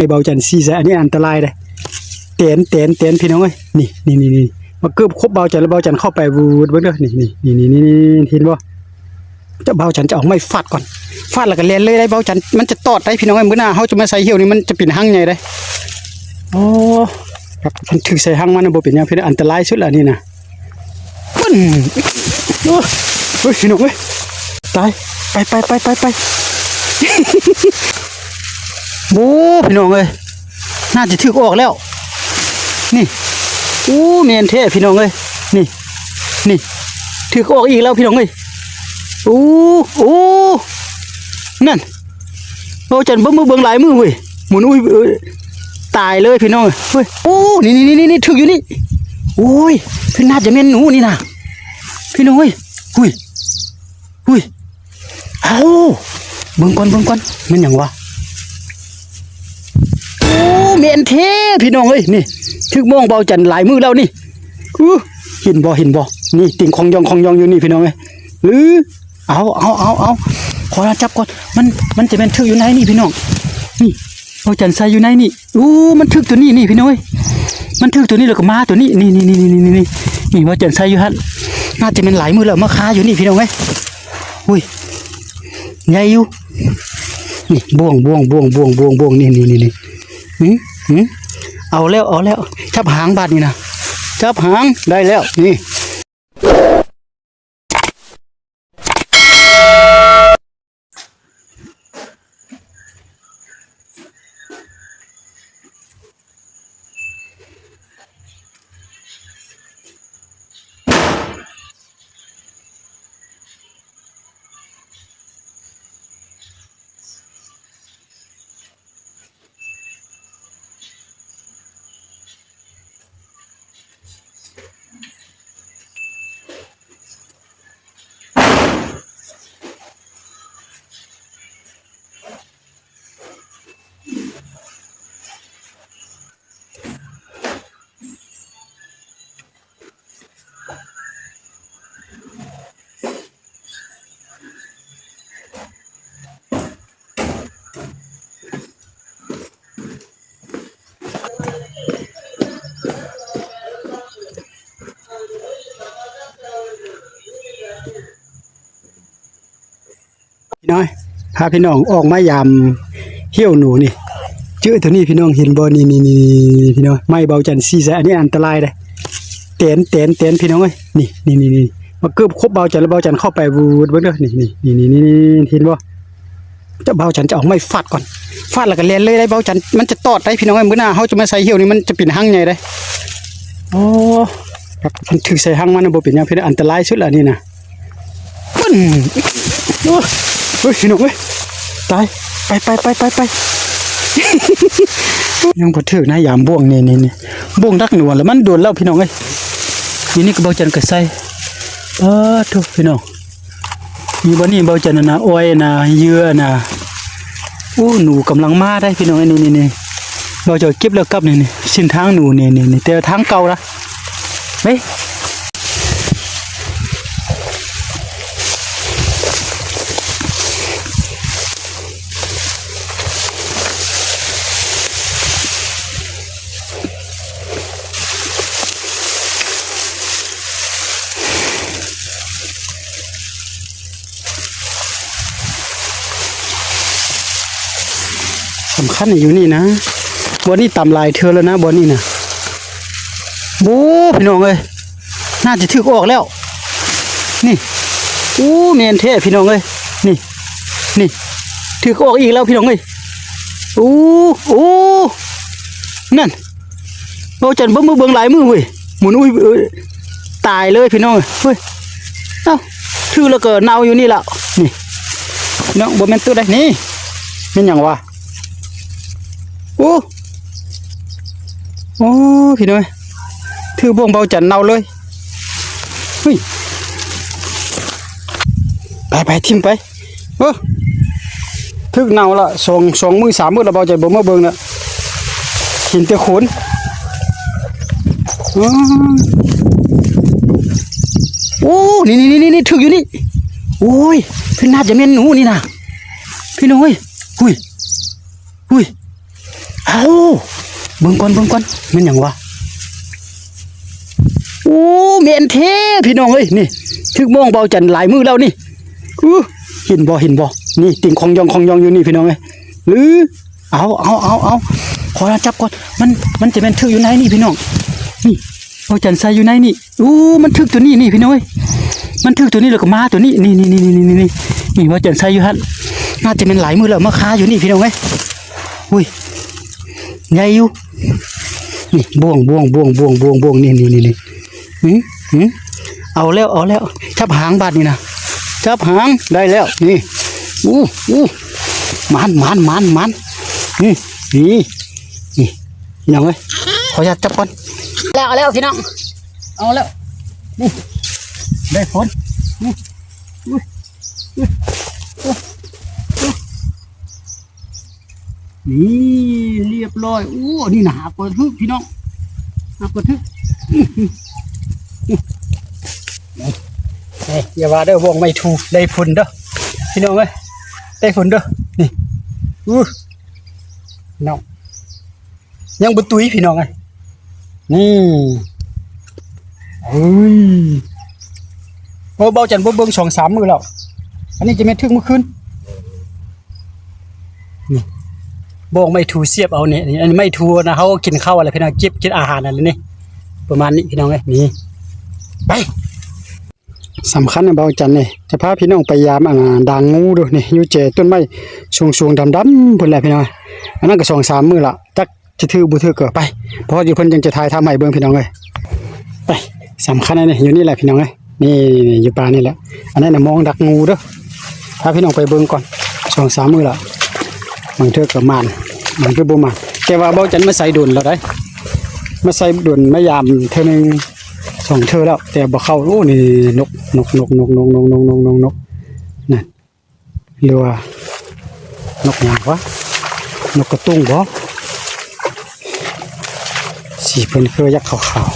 ໃຫ້ເບົາຈັນຊີ້ໃສ່ ອັນນີ້ອັນຕະລາຍເດ້. ແຕນ ແຕນ ແຕນ ພີ່ນ້ອງເອີຍ ນີ້ ນີ້ ນີ້ ນີ້ ມາເກີບຄົບເບົາຈັນ ແລ້ວເບົາຈັນເຂົ້າໄປວືດເບິ່ງເດີ ນີ້ ນີ້ ນີ້ ນີ້ ນີ້ ເຫັນບໍ່? ເຈົ້າ ເບົາຈັນຈະເອົາໄມ້ຟາດກ່ອນ ຟາດແລ້ວກໍແລ່ນເລີຍໄດ໋ ເບົາຈັນ ມັນຈະຕອດໄດ໋ ພີ່ນ້ອງເອີຍ. ມື້ໜ້າເຮົາຈະມາໃສ່ຫ້ຽວນີ້ ມັນຈະເປັນຮັງໃຫຍ່ເດ້. ໂອ້ ຄັນຖືກໃສ່ຮັງມັນນະ ບໍ່ເປັນຫຍັງ ພີ່ນ້ອງ ອັນຕະລາຍສຸດລະອັນນີ້ນະ. ປຶ້ນ ໂອ້ຍ ເຮີ້ຍ ພີ່ນ້ອງເອີຍ ຕາຍ ໄປ ໄປ ໂອ້ ພີ່ນ້ອງເອີຍ ໜ້າຈະຖືກອອກແລ້ວ ນີ້ ໂອ້ ແມ່ນແທ້ ພີ່ນ້ອງເອີຍ ນີ້ ນີ້ ຖືກອອກອີກແລ້ວ ພີ່ນ້ອງເອີຍ ໂອ້ ໂອ້ ນັ້ນ ເອົາຈັນເບິ່ງ ເບິ່ງ ເບິ່ງລາຍມືເວີຍ ໝູນ ອຸ້ຍ ເອີຍ ຕາຍເລີຍພີ່ນ້ອງເອີຍ ໂອ້ຍ ນີ້ ນີ້ ນີ້ ນີ້ ຖືກຢູ່ນີ້ ໂອ້ຍ ຄືໜ້າຈະແມ່ນໜູນີ້ນະ ພີ່ນ້ອງເອີຍ ອຸ້ຍ ອຸ້ຍ ເອົ້າ ເບິ່ງກ່ອນ ເບິ່ງກ່ອນ ແມ່ນຫຍັງວະ ໂອ້ ແມ່ນແທ້ພີ່ນ້ອງເອີຍ ນີ້ ຖືກມອງເບົາຈັນຫຼາຍມື້ແລ້ວນີ້ ອື ເຫັນບໍ່ ເຫັນບໍ່ ນີ້ ຕິ່ງຂອງຢອງ ຂອງຢອງຢູ່ນີ້ ພີ່ນ້ອງເອີຍ ອື ເອົາ ເອົາ ເອົາ ເອົາ ຂໍຈັບກ່ອນ ມັນ ມັນຈະແມ່ນຖືກຢູ່ໃນນີ້ພີ່ນ້ອງ ນີ້ ເບົາຈັນໃສ່ຢູ່ໃນນີ້ ໂອ້ ມັນຖືກຕົວນີ້ນີ້ພີ່ນ້ອງເອີຍ ມັນຖືກຕົວນີ້ແລ້ວກໍມາຕົວນີ້ ນີ້ ນີ້ ນີ້ ເບົາຈັນໃສ່ຢູ່ຫັ້ນ ໜ້າຈະແມ່ນຫຼາຍມື້ແລ້ວ ມາຄາຢູ່ນີ້ພີ່ນ້ອງເອີຍ ອຸ້ຍ ໃຫຍ່ຢູ່ ນີ້ ບ່ວງ ບ່ວງ ບ່ວງ ບ່ວງ ບ່ວງ ບ່ວງ ນີ້ ນີ້ ນີ້ ນີ້ ຫື ຫື ເອົາແລ້ວ ເອົາແລ້ວ ຈັບຫາງບາດນີ້ນະ ຈັບຫາງ ໄດ້ແລ້ວ ນີ້. ພີ່ນ້ອງ ພາພີ່ນ້ອງອອກມາຢາມຫ້ຽວໜູນີ້ ເຈີໂຕນີ້ພີ່ນ້ອງເຫັນບໍ່? ນີ້ ນີ້ ນີ້ ພີ່ນ້ອງ ໄມ້ເບົາຈັນຊີ້ໃສ່ ອັນນີ້ອັນຕະລາຍເດ້ ແຕນ ແຕນ ແຕນ ພີ່ນ້ອງເອີຍ ນີ້ ນີ້ ນີ້ ມາເກີບຄົບເບົາຈັນ ແລ້ວເບົາຈັນເຂົ້າໄປວືດເບິ່ງເດີ ນີ້ ນີ້ ນີ້ ເຫັນບໍ່? ເຈົ້າ ເບົາຈັນຈະເອົາໄມ້ຟາດກ່ອນ ຟາດແລ້ວກໍແລ່ນເລີຍໄດ໋ ເບົາຈັນ ມັນຈະຕອດໄດ໋ ພີ່ນ້ອງເອີຍ ມື້ໜ້າເຮົາຈະມາໃສ່ຫ້ຽວນີ້ ມັນຈະເປັນຮັງໃຫຍ່ເດ້ ໂອ້ ຄັນຖືກໃສ່ຮັງມັນນະ ບໍ່ເປັນຫຍັງ ພີ່ນ້ອງ ອັນຕະລາຍສຸດລະອັນນີ້ນະ. ປຶ້ນ ໂອ້ຍ ເຮີ້ຍ ພີ່ນ້ອງເອີຍ ຕາຍ ໄປ ໄປ ຍັງບໍ່ຖືກນະ ຢາມບ່ວງນີ້ ນີ້ ບ່ວງດັກໜູ ແລ້ວມັນດົນແລ້ວ ພີ່ນ້ອງເອີຍ ຢູ່ນີ້ກໍເບົາຈັນກໍໃສ່ ປາດໂທ້ ພີ່ນ້ອງ ຢູ່ບ່ອນນີ້ເບົາຈັນນະ ອ້ອຍນະ ເຫຍື່ອນະ ໂອ້ ໜູກຳລັງມາໄດ໋ ພີ່ນ້ອງເອີຍ ນີ້ ນີ້ ເບົາຈັນເກັບແລ້ວກັບ ນີ້ ນີ້ ເສັ້ນທາງໜູ ນີ້ ນີ້ ນີ້ ແຕ່ທາງເກົ່ານະ. ເຮີ້ຍ ສຳຄັນຢູ່ນີ້ນະ ບ່ອນນີ້ຕຳຫຼາຍເທື່ອແລ້ວນະ ບ່ອນນີ້ນະ ໂອ້ ພີ່ນ້ອງເອີຍ ໜ້າຈະຖືກອອກແລ້ວ ນີ້ ໂອ້ ແມ່ນແທ້ ພີ່ນ້ອງເອີຍ ນີ້ ນີ້ ຖືກອອກອີກແລ້ວ ພີ່ນ້ອງເອີຍ ໂອ້ ໂອ້ ນັ້ນ ເບົາຈັນເບິ່ງ ເບິ່ງ ເບິ່ງລາຍມືເວີຍ ໝູນ ອຸ້ຍ ເອີຍ ຕາຍເລີຍ ພີ່ນ້ອງເອີຍ ເຮີ້ຍ ເອົ້າ ຖືກແລ້ວກໍເນົ່າຢູ່ນີ້ລະ ນີ້ ພີ່ນ້ອງ ບໍ່ແມ່ນໂຕໃດ໋ ນີ້ ແມ່ນຫຍັງວະ? ໂອ້ ໂອ້ ພີ່ນ້ອງ ຖືກບ່ວງເບົາຈັນເນົ່າເລີຍ ເຮີ້ຍ ໄປ ໄປ ຖິ້ມໄປ ເອີ ຖືກເນົ່າລະ ສອງ ສອງມື້ສາມມື້ລະ ເບົາຈັນບໍ່ມາເບິ່ງລະ ເຫັນແຕ່ໂຄນ ອື ໂອ້ ນີ້ ນີ້ ນີ້ ຖືກຢູ່ນີ້ ໂອ້ຍ ຄືໜ້າຈະແມ່ນໜູນີ້ນະ ພີ່ນ້ອງເອີຍ ຫຸ້ຍ ຫຸ້ຍ ອ້າ ເບິ່ງກ່ອນ ເບິ່ງກ່ອນ ແມ່ນຫຍັງວະ? ໂອ້ ແມ່ນແທ້ພີ່ນ້ອງເອີຍ ນີ້ ຖືກມອງເບົາຈັນຫຼາຍມື້ແລ້ວນີ້. ອື ເຫັນບໍ່ ເຫັນບໍ່? ນີ້ ຕິ່ງຂອງຢອງຂອງຢອງຢູ່ນີ້ພີ່ນ້ອງເອີຍ. ຫຼື ເອົາ ເອົາ ເອົາ ເອົາ ຂໍຈັບກ່ອນ ມັນ ມັນຈະແມ່ນຖືກຢູ່ໃນນີ້ພີ່ນ້ອງ. ນີ້ ເບົາຈັນໃສ່ຢູ່ໃນນີ້. ໂອ້ ມັນຖືກຕົວນີ້ນີ້ພີ່ນ້ອງເອີຍ ມັນຖືກຕົວນີ້ ແລ້ວກໍມາຕົວນີ້ ນີ້ ນີ້ ນີ້ ນີ້ ນີ້ ນີ້ ເບົາຈັນໃສ່ຢູ່ຫັ້ນ. ໜ້າຈະແມ່ນຫຼາຍມື້ແລ້ວ ມາຄາຢູ່ນີ້ພີ່ນ້ອງເອີຍ. ອຸ້ຍ ໃຫຍ່ຢູ່ ນີ້ ບ່ວງ ບ່ວງ ບ່ວງ ບ່ວງ ບ່ວງ ບ່ວງ ນີ້ ນີ້ ນີ້ ນີ້ ຫື ຫື ເອົາແລ້ວ ເອົາແລ້ວ ຈັບຫາງບາດນີ້ນະ ຈັບຫາງ ໄດ້ແລ້ວ ນີ້ ອູ້ ອູ້ ໝານ ໝານ ໝານ ໝານ ນີ້ ນີ້ ນີ້ ພີ່ນ້ອງເອີຍ ຂໍອະນຸຍາດຈັບກ່ອນ. ແລ້ວ ເອົາແລ້ວພີ່ນ້ອງ ເອົາແລ້ວ ນີ້ ໄດ້ຜົນ ນີ້ ອຸ້ຍ ອຸ້ຍ ອຸ້ຍ ອຸ້ຍ ນີ້ ລຽບຮ້ອຍ. ໂອ້ ອັນນີ້ນະ ຫາກບໍ່ຖືກພີ່ນ້ອງ ຫາກບໍ່ຖືກ. ເອີຍ ຢ່າວ່າເດີ ບ່ວງໄມ້ທູ ໄດ້ຜົນເດີພີ່ນ້ອງເອີຍ ໄດ້ຜົນເດີ ນີ້ ອູ້ ພີ່ນ້ອງ ຍັງບໍ່ຕຸຍພີ່ນ້ອງເອີຍ ນີ້ ເອີຍ ໂອ້ ເບົາຈັນບໍ່ເບິ່ງສອງສາມມື້ແລ້ວ ອັນນີ້ຈະແມ່ນຖືກມື້ຄືນ ນີ້ ບ່ວງໄມ້ທູສຽບເອົານີ້ ອັນນີ້ໄມ້ທູນະ ເຮົາກິນເຂົ້າຫັ້ນແຫຼະພີ່ນ້ອງ ເກັບກິນອາຫານຫັ້ນແຫຼະນີ້ ປະມານນີ້ພີ່ນ້ອງເອີຍ ນີ້ ໄປ. ສຳຄັນນະ ເບົາຈັນນີ້ ຈະພາພີ່ນ້ອງໄປຢາມ ອັນນາ ດາງງູເດີ ນີ້ ຢູ່ແຈຕົ້ນໄມ້ສູງໆ ດຳໆ ພຸ້ນແຫຼະພີ່ນ້ອງ ອັນນັ້ນກໍສອງສາມມື້ລະ ຈັກຊິຖືກບໍ່ຖືກກໍໄປ ພໍຢູ່ເພິ່ນຈັ່ງຈະຖ່າຍທຳໃຫ້ເບິ່ງພີ່ນ້ອງເອີຍ ໄປ. ສຳຄັນອັນນີ້ ຢູ່ນີ້ແຫຼະພີ່ນ້ອງເອີຍ ນີ້ ຢູ່ປ່ານີ້ແຫຼະ ອັນນັ້ນນະ ມອງດັກງູເດີ ພາພີ່ນ້ອງໄປເບິ່ງກ່ອນ ສອງສາມມື້ລະ ບາງເທື່ອກໍໝານ ບາງເທື່ອບໍ່ໝານ ແຕ່ວ່າເບົາຈັນມາໃສ່ດົນແລ້ວໃດ໋ ມາໃສ່ດົນ ມາຢາມເທື່ອໜຶ່ງ ສອງເທື່ອແລ້ວ ແຕ່ບໍ່ເຂົ້າ. ໂອ້ ນີ້ນົກ ນົກ ນົກ ນົກ ນົກ ນົກ ນັ້ນ ຫຼືວ່ານົກຫຍັງວະ ນົກກະຕຸງບໍ? ສີເພິ່ນຄືຢາກຂາວ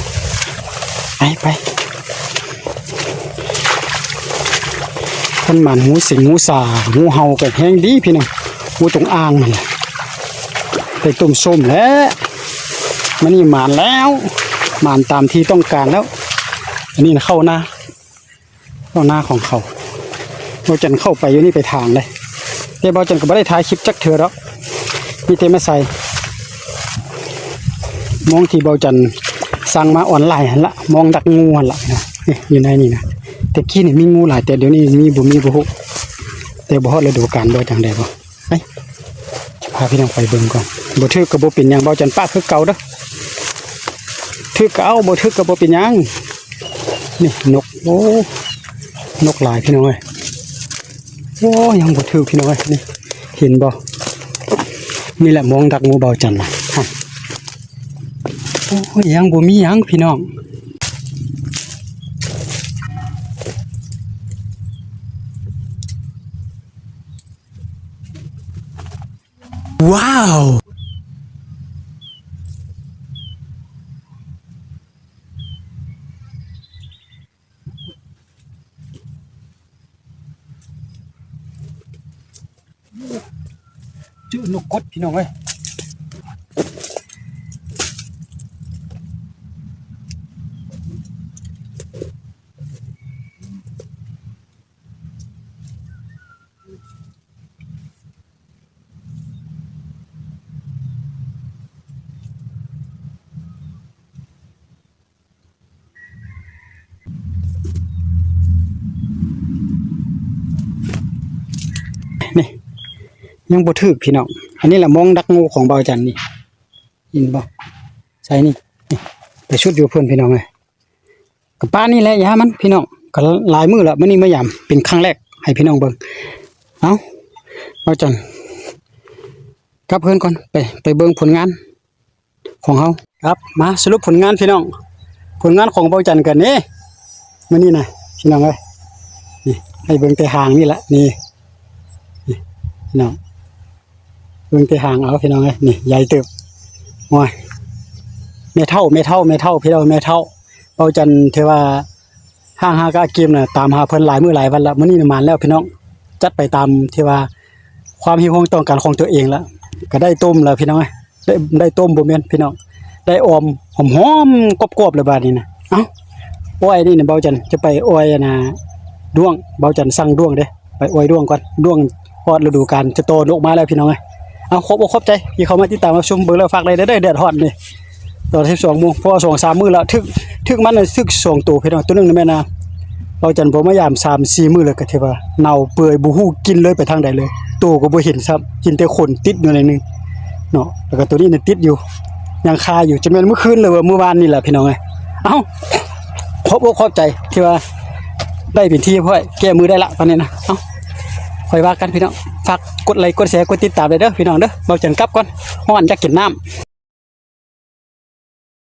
ໆ ໄປ ໄປ ຄັນໝານງູສິງ ງູສາ ງູເຫົ່າກໍແຮງດີພີ່ນ້ອງ ງູຈົງອາງຫັ້ນແຫຼະ ໄດ້ຕົ້ມສົ້ມແລ້ວ ມື້ນີ້ໝານແລ້ວ ໝານຕາມທີ່ຕ້ອງການແລ້ວ. ອັນນີ້ນະ ເຂົ້ານາ ເຂົ້ານາຂອງເຂົາ ເບົາຈັນເຂົ້າໄປຢູ່ນີ້ໄປຖາງເດ້ ແຕ່ເບົາຈັນກໍບໍ່ໄດ້ຖ່າຍຄລິບຈັກເທື່ອດອກ ມີແຕ່ມາໃສ່ ມອງທີ່ເບົາຈັນສັ່ງມາອອນລາຍຫັ້ນລະ ມອງດັກງູຫັ້ນລະ ນີ້ ຢູ່ໃນນີ້ນະ ແຕ່ກີ້ນີ້ມີງູຫຼາຍ ແຕ່ດຽວນີ້ມີບໍ່ມີບໍ່ຮູ້ ແຕ່ບໍ່ຮອດລະດູການບໍ່ ຈັ່ງໃດບໍ່ ໄປ ພາພີ່ນ້ອງໄປເບິ່ງກ່ອນ ບໍ່ຖືກກໍບໍ່ເປັນຫຍັງ ເບົາຈັນປະຄືເກົ່າເດີ ຖືກກໍເອົາ ບໍ່ຖືກກໍບໍ່ເປັນຫຍັງ. ນີ້ນົກ ໂອ້ ນົກຫຼາຍພີ່ນ້ອງເອີຍ ໂອ້ ຍັງບໍ່ຖືກພີ່ນ້ອງເອີຍ ນີ້ ເຫັນບໍ່ ນີ້ແຫຼະມອງດັກງູເບົາຈັນນະ ໂອ້ ຍັງບໍ່ມີຫຍັງພີ່ນ້ອງ. ວ້າວ ເຈີນົກກົດພີ່ນ້ອງເອີຍ. ນີ້ ຍັງບໍ່ຖືກພີ່ນ້ອງ ອັນນີ້ລະມອງດັກງູຂອງເບົາຈັນນີ້ ເຫັນບໍ່ ໃສ່ນີ້ ນີ້ ໄປຊຸດຢູ່ເພິ່ນພີ່ນ້ອງເອີຍ. ກໍປານນີ້ແຫຼະ ຢາມັນພີ່ນ້ອງ ກໍຫຼາຍມື້ແລ້ວ ມື້ນີ້ມາຢາມເປັນຄັ້ງແລກໃຫ້ພີ່ນ້ອງເບິ່ງ. ເອົ້າ ເບົາຈັນກັບເຮືອນກ່ອນ ໄປ ໄປເບິ່ງຜົນງານຂອງເຮົາ. ຄັບ ມາສະຫຼຸບຜົນງານພີ່ນ້ອງ ຜົນງານຂອງເບົາຈັນກັນນີ້ ມື້ນີ້ນະພີ່ນ້ອງເອີຍ ນີ້ ໃຫ້ເບິ່ງແຕ່ຫາງນີ້ລະ ນີ້ ນີ້ພີ່ນ້ອງ ເບິ່ງແຕ່ຫາງເອົາພີ່ນ້ອງເອີຍ ນີ້ໃຫຍ່ເຕີບ. ໂອ້ຍ ແມ່ເຖົ້າ ແມ່ເຖົ້າ ແມ່ເຖົ້າ ພີ່ນ້ອງ ແມ່ເຖົ້າ ເບົາຈັນຖືວ່າຫ້າງຫາກະກິມນະ ຕາມຫາເພິ່ນຫຼາຍມື້ຫຼາຍວັນລະ ມື້ນີ້ນະໝານແລ້ວພີ່ນ້ອງ ຈັດໄປຕາມທີ່ວ່າຄວາມຫິວໂຫຍຕ້ອງການຂອງຕົວເອງລະ ກະໄດ້ຕົ້ມລະພີ່ນ້ອງເອີຍ. ໄດ້ ໄດ້ຕົ້ມບໍ່ແມ່ນພີ່ນ້ອງ ໄດ້ອອມຫອມໆ ກອບໆ ແລ້ວບາດນີ້ນະ. ເອົ້າ ອ້ອຍນີ້ນະ ເບົາຈັນຈະໄປອ້ອຍອັນນ່າ ດ້ວງ ເບົາຈັນສັ່ງດ້ວງເດ້ ໄປອ້ອຍດ້ວງກ່ອນ ດ້ວງຮອດລະດູການຈະຕໍ່ນົກມາແລ້ວພີ່ນ້ອງເອີຍ. ເອົາ ຂອບອົກຂອບໃຈທີ່ເຂົ້າມາຕິດຕາມຮັບຊົມ ເບິ່ງແລ້ວຝາກໄລ້ເດີ ແດດຮ້ອນນີ້ ຕອນສິບສອງໂມງ ເພາະວ່າສອງສາມມື້ແລ້ວ ຖືກ ຖືກມັນນະ ຖືກສອງໂຕພີ່ນ້ອງ ໂຕໜຶ່ງນະແມ່ນນະ ເບົາຈັນບໍ່ມາຢາມສາມສີ່ມື້ແລ້ວ ກໍຖືວ່າເນົ່າເປື່ອຍ ບໍ່ຮູ້ກິ່ນເລີຍໄປທາງໃດເລີຍ ໂຕກໍບໍ່ເຫັນຊ້ຳ ເຫັນແຕ່ຂົນຕິດຢູ່ໜ້ອຍໜຶ່ງເນາະ. ແລ້ວກໍໂຕນີ້ນະຕິດຢູ່ ຍັງຄາຢູ່ ຈະແມ່ນມື້ຄືນ ຫຼືວ່າມື້ວານນີ້ແຫຼະພີ່ນ້ອງເອີຍ. ເອົ້າ ຂອບອົກຂອບໃຈທີ່ວ່າໄດ້ເປັນທີ່ຮຽບຮ້ອຍ ແກ້ມືໄດ້ລະຕອນນີ້ນະ. ເອົ້າ ຄ່ອຍວ່າກັນພີ່ນ້ອງ ຝາກກົດໄລ້ກົດແຊ ກົດຕິດຕາມໄດ້ເດີພີ່ນ້ອງເດີ. ເບົາຈັນກັບກ່ອນ ຮ້ອນ ຢາກກິນນ້ຳ.